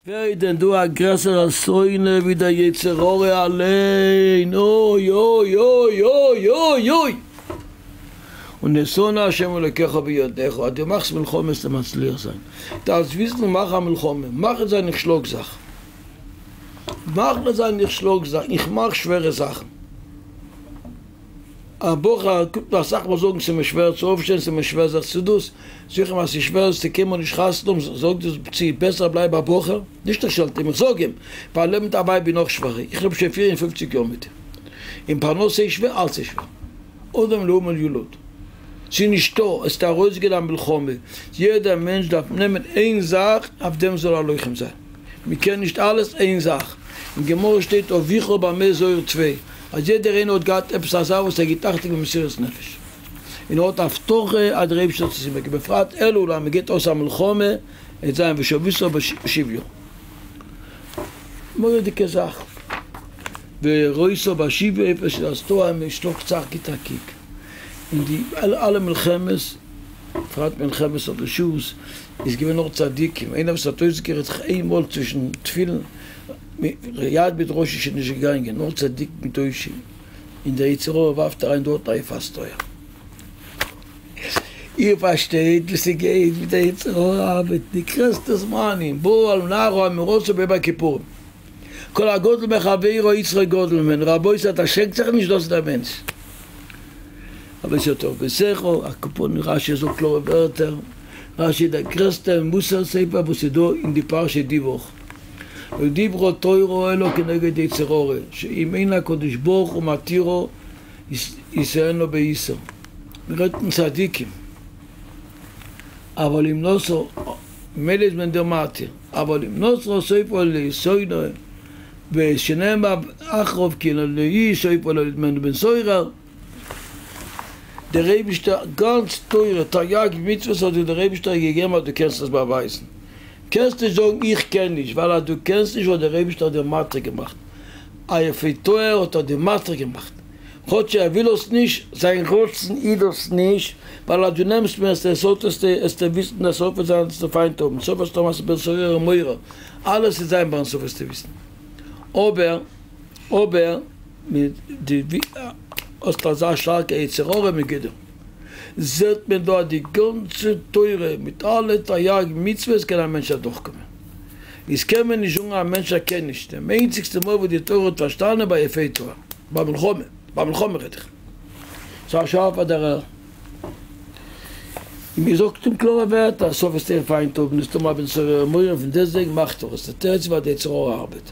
ווער איז דען דא א גרעסערע שונא ווי דער יצר הרע אליין? אוי אוי אוי אוי אוי אוי! ונתנו השם אלוקיך בידך, אז דו מאכסט מלחמה וועסטו מצליח זיין, דארפסט וויסן מאך א מלחמה, מחליט זיין איך שלאג זיך, מחליט זיין איך שלאג זיך, איך מאך שווערע זאכן. א בחור קומט מיר אסאך מאל זאגן ס'איז מיר שווער צו אויפשטיין, ס'איז מיר שווער זיך צו דאס, זאג איך אים אז ס'איז שווער זאלסטו קיינמאל נישט חתונה האבן, זאג דאס צו בעסער בלייב א בחור, נישט איך שעלט אים, איך זאג אים, ווייל לעבן מיט א ווייב איז נאך שווערער, איך לעב שוין פיר און פופציג יאר מיט איר, און פרנסה איז שווער, אלץ איז שווער, אדם לעמל יולד, ס'איז נישטא, עס איז ארויסגיין א מלחמה, יעדער מענטש דארף נעמען איין זאך, אויף דעם זאל ער לוחם זיין, מ'קען נישט אלעס, איין זאך, אין גמרא שטייט אביך במה זהיר טפי. אז יעדער איינער האט געהאט עפעס א זאך וואס ער גיט אכטונג במסירות נפש, און ער האט הבטחה אז דער אייבערשטער וועט עס איבערגעבן, בפרט אלול אז מען גייט אויס א מלחמה, עס זיין ושבית בשביה. מורא'דיגע זאך, וראית בשביה איפה שעשתו אז מען שלאגט זיך גיט א קוק אין די אלע מלחמות, בפרט מלחמת הרשות, איז געווען נאר צדיקים, איינער וואס האט אויסגערעדט זיך איינמאל צווישן תפילין, יד בראש איז שוין נישט געגאנגען, נאר צדיקים קדושים, און דער יצר הרע ווארפט אריין דארט א יפת תואר. איר פארשטייט ווי ס'גייט ווי דער יצר הרע ארבעט, די גרעסטע זמנים, בא על נערה המאורסה ביום הכיפורים, כל הגדול מחבירו יצרו גדול ממנו, רבותי דערשרעקט זיך נישט דאס איז דער מענטש. רבותי טוב בשכל, על כל פנים רשי זאגט קלארע ווערטער, רשי איז דער גרעסטער מוסר ספר וואס איז דא אין די פרשה די וואך. לא דיברה תורה אלא כנגד יצר הרע, שאם אין הקדוש ברוך הוא מתירו ישאנה באיסור. מען רעדט פון צדיקים, אבל אם נשא, ממילא איז מען דיר מתיר, אבל אם נשא סופו לשונאו, ושנאמר אחריו כי לאיש סופו להוליד ממנו בן סורר, דער אייבישטער גאנץ תורה תריג מצוות האט דיר דער אייבישטער געגעבן אז דו קענסט עס באווייזן, קענסט נישט זאגן איך קען נישט, ווייל אז דו קענסט נישט וואלט דער אייבישטער דיר מתיר געמאכט, א יפה תואר האט ער דיר מתיר געמאכט, כאטש ער וויל עס נישט, זיין רצון איז דאס נישט, ווייל אז דו נעמסט מיר עס עסטו וויסן דער סוף וועט זיין עסטו פיינט האבן, סוף וועסטו האבן א בן סורר ומורה, אלעס וועט זיין ביים סוף וועסטו וויסן, אבער אבער מיט די האסט אזא שטארקע יצר הרע מגדר, זעט מען דא אז די גאנצע תורה מיט אלע תריג מצוות קען א מענטש אדורכקומען, איז קען מען נישט זאגן א מענטש ער קען נישט, דעם איינציגסטע מאל וואס די תורה האט פארשטאנען ביי יפה תואר, ביי מלחמה, ביי מלחמה רעד איך, ס'איז א שאלה פאר דער און מען זאגט אים קלארע ווערטער, סוף וועסטו אים פיינט האבן, מסתמא א בן סורר ומורה, פון דעסטוועגן מאכט ער עס, די תירוץ איז ווייל די יצר הרע ארבעט.